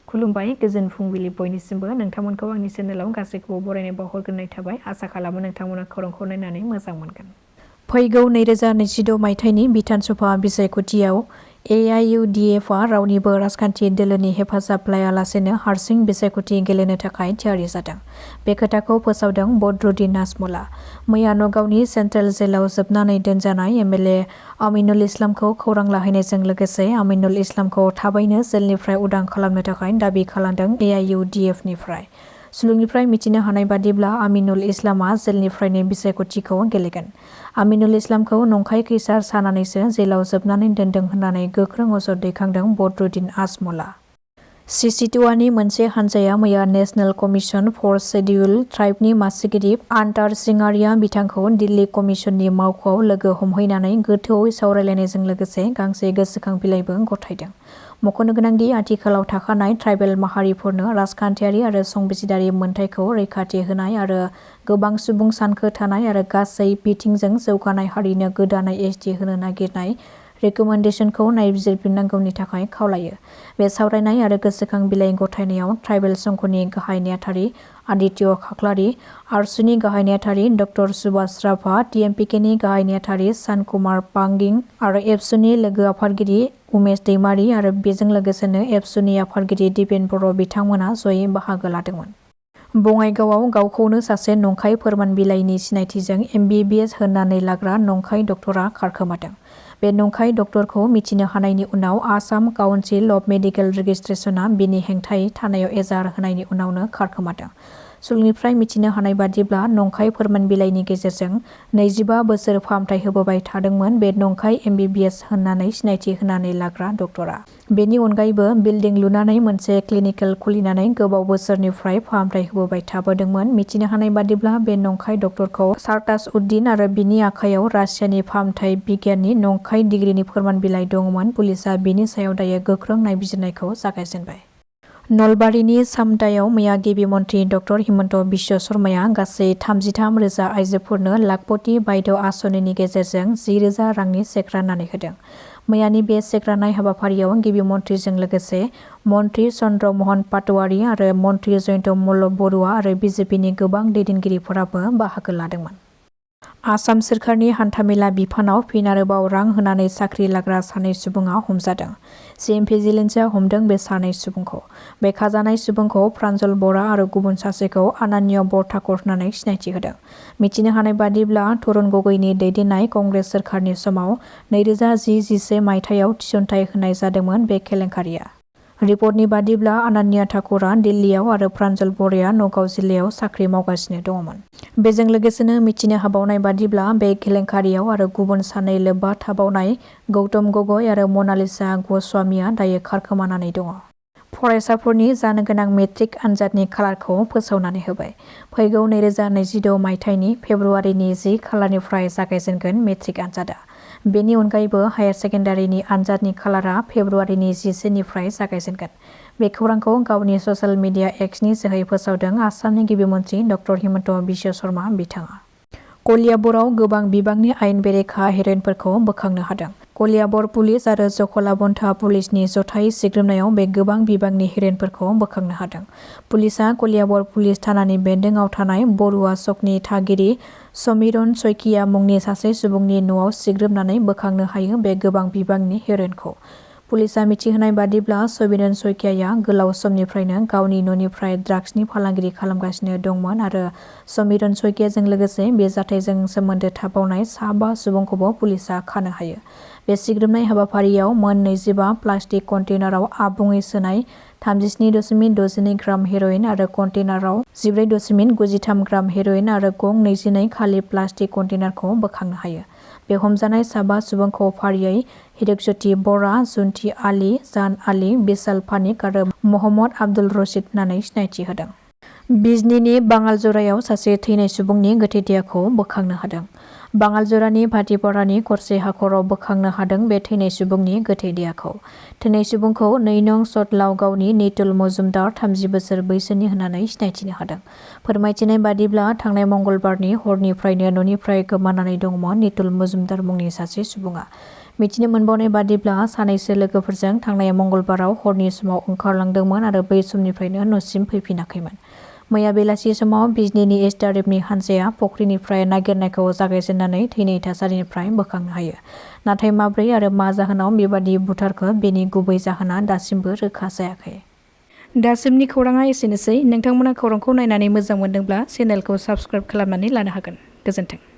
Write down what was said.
खुलुमबाय गोजोन फुंबिलि बयनिसिमबो नोंथांमोनखौ आंनि चेनेलाव गासैखौबो बरायनाय बावहरग्रोनाय थाबाय आसा खालामो नोंथांमोना खौरांखौ नायनानै मोजां मोनगोन। फैगौ 2026 मायथाइनि बिधान सभा बिसायख'थियाव AIUDF आ रावनिबो राजखान्थि दोलोनि हेफाजाब लायालासेनो हारसिं बिसायख'थि गेलेनो थाखाय थियारि जादों। बे खोथाखौ फोसावदों बदरुद्दिन नाजमुला। मैया नगावनि सेन्ट्रेल जेलाव जोबनानै दोनजानाय MLA आमिनुल इस्लामखौ खौरां लाहैनायजों लोगोसे आमिनुल इस्लामखौ थाबैनो जेलनिफ्राय उदां खालामनो थाखाय दाबि खालामदों AIUDF निफ्राय। सुलुंनिफ्राय मिथिनो हानाय बादिब्ला आमिनुल इस्लामआ जेलनिफ्रायनो बिसायख'थिखौ गेलेगोन। आमिनुल इस्लामखौ नंखाय खैसार सानानैसो जेलाव जोबनानै दोनदों होननानै गोख्रों अजद दैखांदों बदरुद्दिन आजमला। CC2नि मोनसे हान्जाया मैया नेशनेल कमिसन फर शेड्युल ट्राइबनि मासिगिरि आन्टार सिंहारिया बिथांखौ दिल्ली कमिसननि मावख'आव लोगो हमहैनानै गोथौवै सावरायलायनायजों लोगोसे गांसे गोसोखां बिलाइबो गथायदों। मख'नो गोनांदि आथिखालाव थाखानाय ट्राइबेल माहारिफोरनो राजखान्थियारि आरो संबिजिदारि मोनथायखौ रैखाथि होनाय आरो गोबां सुबुं सानखो थानाय आरो गासै बिथिंजों जौगानाय हारिनो गोदानै एसटि होनो नागिरनाय रेकमेन्डेसनखौ नायबिजिरफिननांगौनि थाखाय खावलायो। बे सावरायनाय आरो गोसोखां बिलाइ गथायनायाव ट्राइबेल संघनि गाहाय नेहाथारि आदित्य खाख्लारि, आरसुनि गाहाय नेहाथारि डक्टर सुभाष राभा, TMPKनि गाहाय नेहाथारि सान कुमार पांगिं आरो एबसुनि लोगो आफादगिरि उमेश दैमारि आरो बेजों लोगोसेनो एबसुनि आफादगिरि दिपेन बर' बिथांमोना जयै बाहागो लादोंमोन। बङाइगावआव गावखौनो सासे नंखाय फोरमान बिलाइनि सिनायथिजों MBBS होननानै लाग्रा नंखाय डक्टरा खारखोमादों। बे नंखाय डक्टरखौ मिथिनो हानायनि उनाव आसाम काउन्सिल अफ मेडिकेल रेजिस्ट्रेसनआ बिनि हेंथायै थानायाव एजाहार होनायनि उनावनो खारखोमादों। सुलुंनिफ्राय मिथिनो हानाय बादिब्ला नंखाय फोरमान बिलाइनि गेजेरजों 25 बोसोर फाहामथाय होबोबाय थादोंमोन बे नंखाय MBBS होननानै सिनायथि होनानै लाग्रा डक्टरा। बेनि अनगायैबो बिल्डिं लुनानै मोनसे क्लिनिकेल खुलिनानै गोबाव बोसोरनिफ्राय फाहामथाय होबोबाय थाबोदोंमोन। मिथिनो हानाय बादिब्ला बे नंखाय डक्टरखौ सार्ताज उद्दिन आरो बिनि आखायाव रासियानि फाहामथाय बिगियाननि नंखाय डिग्रीनि फोरमान बिलाइ दंमोन। पुलिसआ बिनि सायाव दायो गोख्रों नायबिजिरनायखौ जागायजेनबाय। नलबारिनि सामदायाव मैया गिबि मन्थ्रि डक्टर हिमन्त बिश्व शर्माया गासै 33,000 आइजोफोरनो लाखपति बायद' आसनिनि गेजेरजों 10,000 रांनि चेक राननानै होदों। मैयानि बे चेक राननाय हाबाफारियाव गिबि मन्थ्रिजों लोगोसे मन्थ्रि चन्द्र महन पाटवारी आरो मन्थ्रि जयन्त मल्ल बरुवा आरो BJPनि गोबां दैदेनगिरिफोराबो बाहागो लादोंमोन। आसाम सोरखारनि हान्थामेला बिफानाव फिन आरोबाव रां होनानै साख्रि लाग्रा सानै सुबुङा हमजादों। CM भिजिलेन्सआ हमदों बे सानै सुबुंखौ। बे खाजानाय सुबुंखौ प्रान्जल बरा आरो गुबुन सासेखौ अनान्य बरठाकुर होननानै सिनायथि होदों। मिथिनो हानाय बादिब्ला तरुण गगैनि दैदेननाय कंग्रेस सोरखारनि समाव 2010-11 मायथाइयाव थिसनथाइ होनाय जादोंमोन बे केलेंकारिया। रिपर्टनि बादिब्ला अनान्य ठाकुरआ दिल्लीयाव आरो प्रान्जल बराया नगाव जिल्लायाव साख्रि मावगासिनो दङमोन। बेजों लोगोसेनो मिथिनो हाबावनाय बादिब्ला बे केलेंकारियाव आरो गुबुन सानै लोब्बा थाबावनाय गौतम गगৈ आरो मनालिसा गस्वामीआ दायो खारखोमानानै दङ। फरायसाफोरनि जानो गोनां मेट्रिक आनजादनि खालारखौ फोसावनानै होबाय। फैगौ 2026 मायथाइनि फेब्रुवारिनि 10 खालारनिफ्राय जागायजेनगोन मेट्रिक आनजादा। बेनि अनगायैबो हायार सेकेन्डारिनि आनजादनि खालारा फेब्रुवारिनि 11 निफ्राय जागायजेनगोन। बे खौरांखौ गावनि ससियेल मिडिया एक्सनि जोहै फोसावदों आसामनि गिबि मन्थ्रि डक्टर हिमन्त बिश्व शर्मा बिथाङा। कलियाबरआव गोबां बिबांनि आयेन बेरेखा हेर'इनफोरखौ बोखांनो हादों। कलियाबर पुलिस आरो जखलाबन्धा पुलिसनि जथायै सिग्रोमनायाव बे गोबां बिबांनि हेर'इनफोरखौ बोखांनो हादों। पुलिसआ कलियाबर पुलिस थानानि बेन्दोंआव थानाय बरुवा सकनि थागिरि समिरन शइकिया मुंनि सासे सुबुंनि न'आव सिग्रोमनानै बोखांनो हायो बे गोबां बिबांनि हेर'इनखौ। पुलिसआ मिथिहोनाय बादिब्ला समिरन शइकियाया गोलाव समनिफ्रायनो गावनि न'निफ्राय ड्राग्सनि फालांगिरि खालामगासिनो दंमोन आरो समिरन शइकियाजों लोगोसे बे जाथायजों सोमोन्दो थाबावनाय साबा सुबुंखौबो पुलिसआ खानो हायो। बे सिग्रोमनाय हाबाफारियाव मोन 25 प्लास्टिक कन्टेनाराव आबुङै सोनाय 37.62 ग्राम हेर'इन आरो कन्टेनाराव 14.93 ग्राम हेर'इन आरो गं 22 खालि प्लास्टिक कन्टेनारखौ बोखांनो हायो। बे हमजानाय साबा सुबुंखौ फारियै हिरकज्योति बरा, जुन्थि आली, जान आली, बिशाल पानिक आरो महम्मद आब्दुल रशिद होननानै सिनायथि होदों। बिजनीनि बाङालजरायाव सासे थैनाय सुबुंनि गोथै देहाखौ बोखांनो हादों। बाङालजरानि भाटिपारानि खरसे हाखराव बोखांनो हादों बे थैनाय सुबुंनि गोथै देहाखौ। थैनाय सुबुंखौ 2 नं सतलाव गावनि नितुल मजुमदार 30 बोसोर बैसोनि होननानै सिनायथिनो हादों। फोरमायथिनाय बादिब्ला थांनाय मंगलबारनि हरनिफ्रायनो न'निफ्राय गोमानानै दंमोन नितुल मजुमदार मुंनि सासे सुबुङा। मिथिनो मोनबावनाय बादिब्ला सानैसो लोगोफोरजों थांनाय मंगलबाराव हरनि समाव ओंखारलांदोंमोन आरो बै समनिफ्रायनो न'सिम फैफिनाखैमोन। मैया बेलासि समाव बिजनीनि एसडीआरएफनि हानजाया फख्रिनिफ्राय नागिरनायखौ जागायजेननानै थैनाय थासारिनिफ्राय बोखांनो हायो। नाथाय माब्रै आरो मा जाहोनाव बेबादि बुथारखो बेनि गुबै जाहोना दासिमबो रोखा जायाखै। दासिमनि खौराङा एसेनोसै। नोंथांमोना खौरांखौ नायनानै मोजां मोनदोंब्ला चेनेलखौ साबस्क्राइब खालामनानै लानो हागोन। गोजोन्थों।